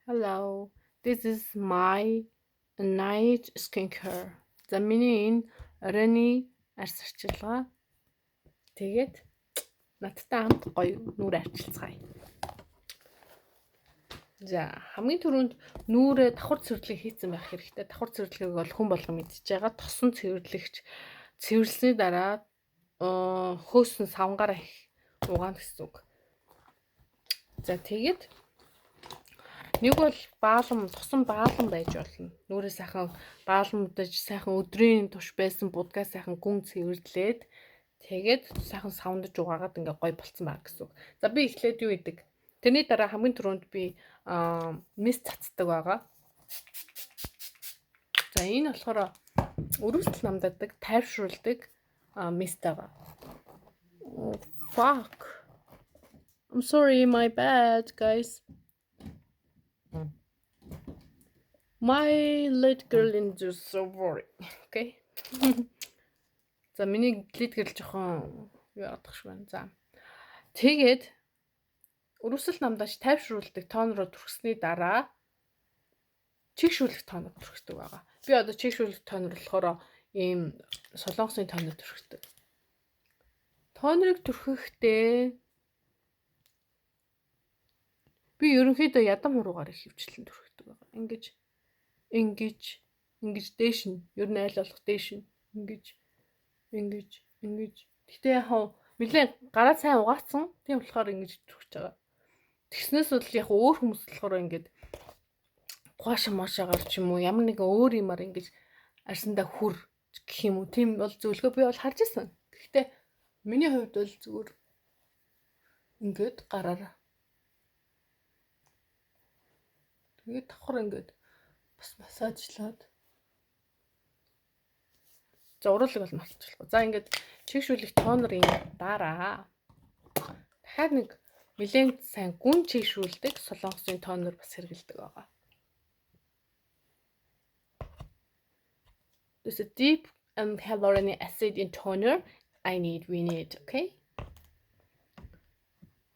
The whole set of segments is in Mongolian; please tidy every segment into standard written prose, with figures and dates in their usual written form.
Hello. This is my night skincare. За, миний энэ оройны арьс арчилгаа. Тэгээд надтай хамт гоё нүүр арчилцгаая. За, хамгийн түрүүнд нүүрээ давхар цэвэрлэг хийцэн байх хэрэгтэй. Давхар цэвэрлэгийг бол хүн болгон мэдчихэж байгаа. Тосон цэвэрлэгч цэвэрлсэний дараа хөөсөн савнгаараа их угаана гэсэн үг. За, тэгээд нэг бол баалам, тосон баалам байж болно. Нүүрээ сайхан бааламдаж, сайхан өдрийн турш байсан будгаа сайхан гүн цэвэрлээд тэгээд сайхан савндаж угаагаад ингээ гоё болцсон байгаа гэсэн үг. За, би эхлээд юу идэг? Тэрний дараа хамгийн түрүүнд би mist цацдаг байгаа. За, энэ болохоор өрөвсөл намдаадаг, тайвшруулдаг mist байгаа. Oh, fuck. I'm sorry, my bad, guys. My lid girl in just so boring. Okay. За, миний lid girl жоохон юу яадаг шиг байна. За. Тэгээд өрөвсөл намдааж тайвшруулдаг toner руу түрхсэний дараа чийгшүүлэх toner түрхдэг байгаа. Би одоо чийгшүүлэх toner болохоор ийм солонгосын toner түрхдэг. Toner ыг түрхэхдээ би ерөнхийдөө ядам хуруугаар их хөвчлэн түрхдэг байгаа. Ингэж, ингэж, ингэж дээш нь, ер нь айл болох дээш нь ингэж, ингэж, ингэж. Гэтэ яг хав нэлээ гараа сайн угаацсан. Тийм болохоор ингэж түрхэж байгаа. Тэгснээс бол яг өөр хүмүүс болохоор ингээд гуаша машаагаар ч юм уу ямар нэгэн өөр юмар ингэж арьсандаа хүр гэх юм уу. Тийм бол зөвлөгөө би бол харж ирсэн. Гэхдээ миний хувьд бол зүгээр ингээд гараараа. Тэгээд давхар ингээд бас массажлаад. За, уруулаг бол мартчихлаа. За, ингээд чийгшүүлэх toner ын дараа дахиад нэг нэлээд сайн гүн чийгшүүлдэг солонгосын toner бас хэрэгэлдэг байгаа. There's a deep and hyaluronic acid in toner. I need, we need, okay?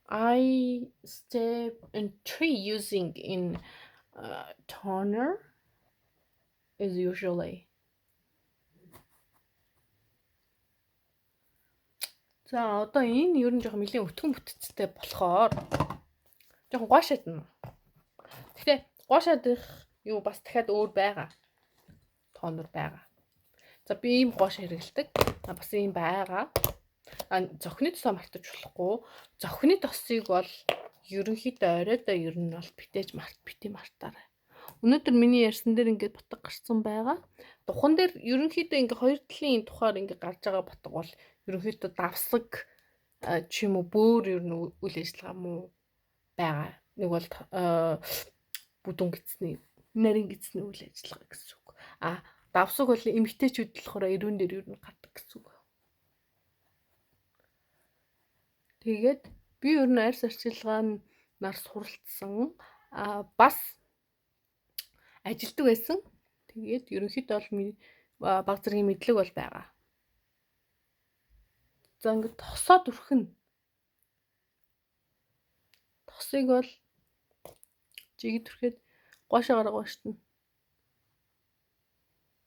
I step in three using in toner is usually. За, одоо энэ ер нь жоохон нэлийн өтгөн бүтцтэй болохоор жоохон гуашаадна. Гэхдээ гуашаадах юу бас дахиад өөр байгаа. Toner байгаа. За, би ийм гуаш хэрэглэдэг. Бас ийм байгаа. Зохины тосоо мартаж болохгүй. Зохины тосыг бол ерөнхийдөө оройдоо ер нь бол битээж март, бити мартаарай. Өнөөдөр миний ярьсан дээр ингээд ботог гарсан байгаа. Духан дээр ерөнхийдөө ингээд хоёр талын тухаар ингээд гарч байгаа ботог бол ерөнхийдөө давсаг ч юм уу бөөр ер нь үйл ажиллагаа муу байгаа. Нэг бол бүдүүн гидсний, нарийн гидсний үйл ажиллагаа гэсэн үг. Давсаг бол эмэгтэйчүүд болохоор эрүүн дээр ер нь гардаг гэсэн үг. Тэгээд би ер нь арьс арчилгаанаар суралцсан. Бас ажилтдаг байсан. Тэгээд ерөнхийдөө бол баг зэргийн мэдлэг бол байгаа. За, ингээд тосоо түрхэн. Тосыг бол жигэд түрхэд гуашаагаар гуашна.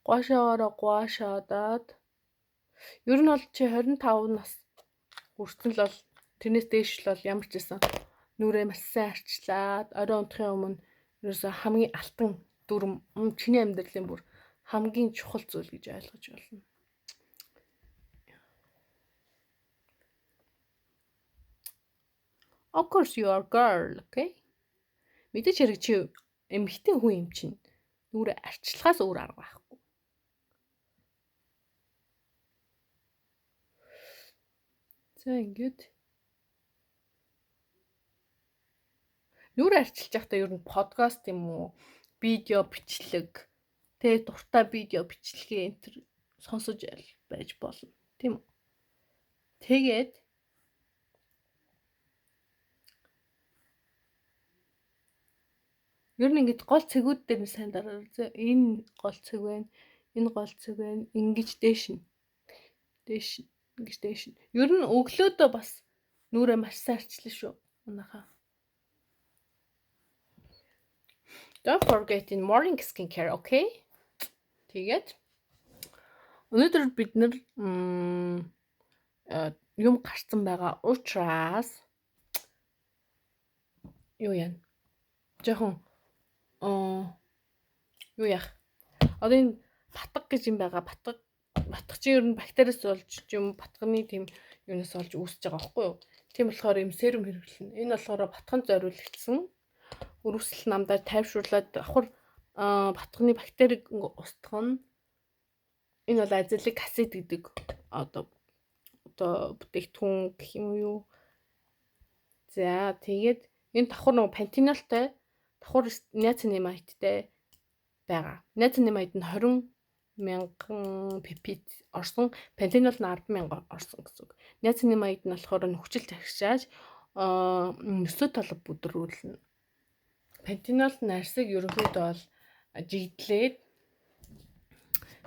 Гуашаагаараа гуашаадаад ер нь бол чи 25 нас хүрсэн л бол тэрнээс дээш л бол ямар ч байсан нүрээ маш сайн арчлаад орой унтахын өмнө ерөөсөө хамгийн алтан дүрм чиний амьдралын бүр хамгийн чухал зүйл гэж ойлгож байна. Of course you are girl, okay? Мэдээж хэрэг чи эмэгтэй хүн юм чинь нүрээ арчлахаас өөр арга байхгүй. За, ингээд нүрээ арчилж байхдаа ер нь подкаст юм уу, видео бичлэг, тэ дуртай видео бичлэгээ энэ төр сонсож байж болно, тийм үү? Тэгээд ер нь ингээд гол цэгүүд дээр нь сайн дараарай. Энэ гол цэг байна, энэ гол цэг байна, ингэж дээш нь. Дээш нь, ингэж дээш нь. Ер нь өглөөдөө бас нүрээ маш сайн арчлаа шүү. Манайхаа. Don't forget in morning skincare, okay? Тэгээд өнөөдөр бид нар юм гарцсан байгаа учраас юу яа? Жохон юу яах? Одоо энэ батга гэж юм байгаа. Батга чинь ер нь бактериас болж юм, батганы тийм юунаас олж үүсэж байгаа байхгүй юу? Тийм болохоор юм serum хэрэглэнэ. Энэ болохоор батганд зориулагдсан үр өсөлт намдаар тайвшруулад давхар батганы бактерийг устгах нь. Энэ бол azelaic acid гэдэг одоо бүтээгдэхүүн гэх юм уу юу. За, тэгээд энэ давхар нөгөө panthenol тай, давхар niacinamide тай байгаа. Niacinamide нь 20 мянган ppb орсон, panthenol нь 10 мянга орсон гэсэн үг. Niacinamide нь болохоор нөхцөл тархишааж нөсөө толбо бүдрүүлнэ. Panthenol нь арьсыг ерөнхийдөө бол жигдлээд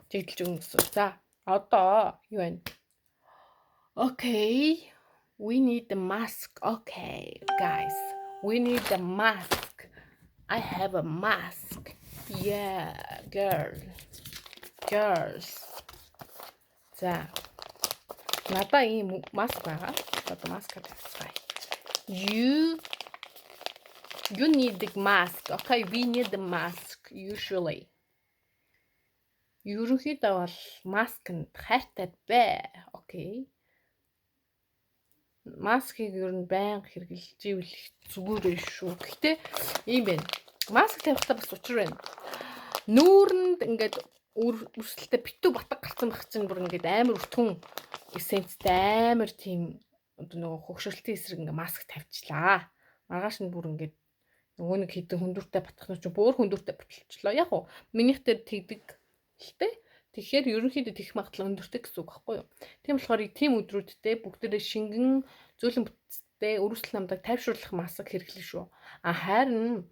жигдэлж өгнө гэсэн. За, одоо юу вэ? Okay, we need the mask. Okay, guys, we need the mask. I have a mask. Yeah, girl. Girls. За. Надаа ийм маск байгаа. Одоо маска тавьцгаая. You need the mask. Okay, we need the mask usually. Ерөнхийдөө бол маскнд хайртай бай. Okay. Маскыг ер нь байнга хэрэглэж ивэл зүгээр шүү. Гэхдээ ийм байна. Маск тавихтаа бас учир байна. Нүүрэнд ингээд өрсөлтөй битүү батга гарсан байх чинь бүр ингээд амар өртгөн essence тэй, амар тийм одоо нөгөө хөгшөрөлтийн эсрэг ингээд маск тавьчлаа. Маргааш нь бүр ингээд нөгөө нэг хэдэн хөндүртэй батгах нь чинь бүр хөндүртэй баталчлаа. Яг уу минийх дээр тэгдэг л дээ. Тэгэхээр ерөнхийдөө тэгэх магадлал өндөртэй гэсэн үг байхгүй юу? Тийм болохоор тийм өдрүүддээ бүгдээрээ шингэн зөөлөн бүтцтэй үр өсөлт намдаг тайвшруулах маск хэрэглэн шүү. А харин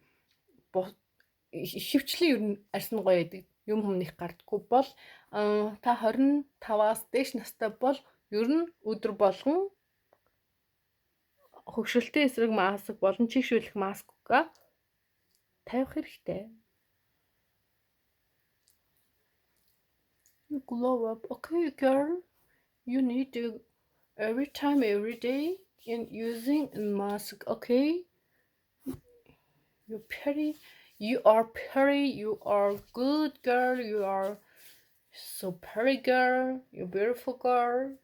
ихэвчлэн ер нь арьс нь гоё байдаг, юм хүм нэг гардггүй бол, та 25-аас дээш настай бол ер нь өдөр болгон хөгшрөлтийн эсрэг маск болон чийгшүүлэх маскгаа тавих хэрэгтэй. You glow up. Okay, girl. You need to every time, every day in using a mask. Okay. You're pretty. You are pretty. You are good girl. You are so pretty girl. You're beautiful girl.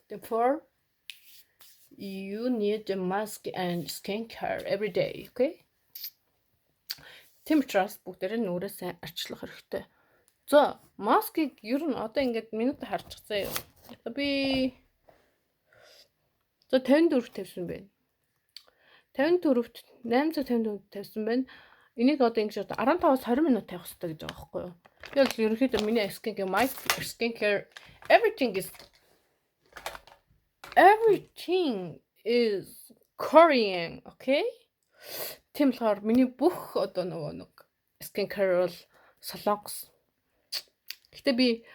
Therefore, you need a mask and skincare every day. Okay? Тийм учраас бүгдээрээ нүрээ сайн арчлах хэрэгтэй. За, маскыг ер нь одоо ингээд минут харчих заяа. Би за 54 тавьсан байна. 54-т 854 тавьсан байна. Энийг одоо ингэж одоо 15-аас 20 минут тавих хэрэгтэй гэж байгаа байхгүй юу? Би бол ерөнхийдөө миний skincare, my skincare, everything is Korean, okay? Тийм болохоор миний бүх одоо нөгөө нэг skincare бол солонгос. Гэтэ би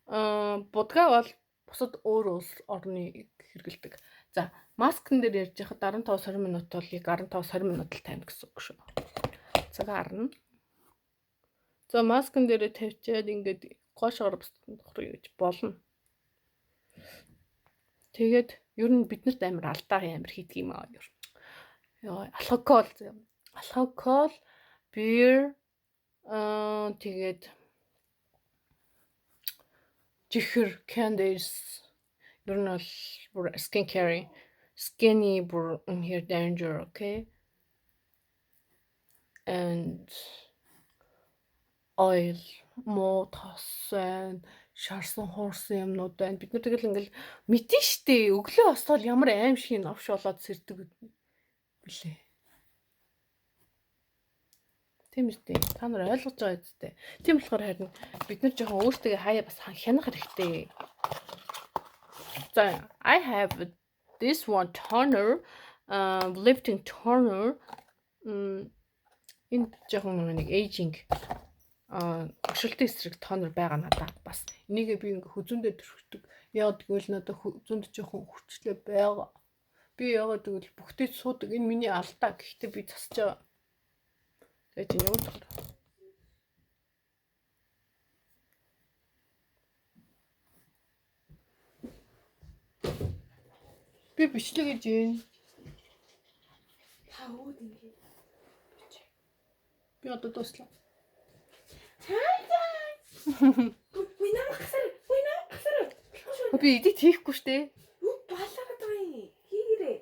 будгаа бол бусад өөр улс орны хэрэглэдэг. За, маскн дээр ярьж байхад 15-20 минут бол яг 15-20 минут л тавина гэсэн үг шүү. Цагаар нь. За, маскн дээрээ тавьчаад ингээд гоошоор бусдад гэж болно. Тэгээд ер нь биднэрт амар алдаа амар хийдэг юм аа. Яа, алкогол. Алкогол, beer, тэгээд чихэр, candies ер нь бол бүр skin care skinny бүр here danger, okay? And oil, муу тос байна, шарсан хуурсан юмнууд байна. Бид нар тэгэл ингээл мэдэн штэ. Өглөө босоод ямар аим шиг новш болоод сэрдэг билээ. Тийм үстэй. Та нар ойлгож байгаа үстэй. Тийм болохоор харин бид нар жоохон өөртөө хаяа бас хянах хэрэгтэй. За, I have this one toner, lifting toner. Энэ жоохон нэг aging өшөлтийн эсрэг toner байгаа надад бас. Энийгээ би ингээ хүзүүндээ түрхдэг. Яг тэгвэл надад хүзүүнд жоохон хүчлээ байгаа. Би яагаад гэвэл бүхтэж суудаг. Энэ миний алдаа. Гэхдээ би засаж байгаа. Тэгээ чи юу? Би бичлэг хийж гин. Та өөд ингэ. Би одоо дуслаа. Hi guys. Үгүй намайг гасар. Үгүй намайг гасар. Би edit хийхгүй штэ. Юу балаагаад байгаа юм. Хийгэрээ.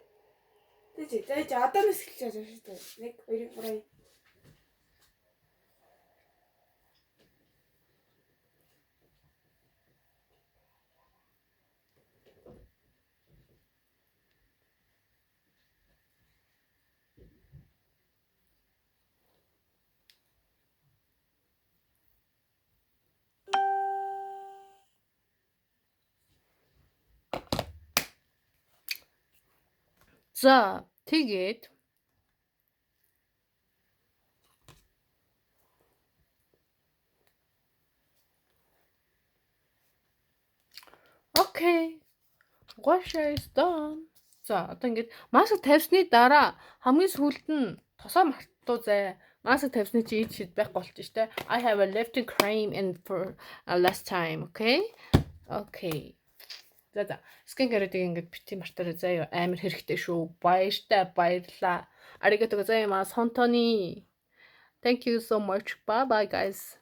Тэжээ. За чи одоо нэс эхэлж байгаа шүү дээ. 1 2 3. За тэгээд Okay. Gua sha is done. За одоо ингээд маск тавьсны дараа хамгийн сүүлд нь тосоо мартуу зай. Маск тавьсны чи ид шид байхгүй болчих штэ. I have a lifting cream in for last time, okay? Okay. За за. Skin care-ийг ингээд бити мартаарай заяа амар хэрэгтэй шүү. Баяртай баярлаа. ありがとうございます. 本当に. Thank you so much. Bye bye guys.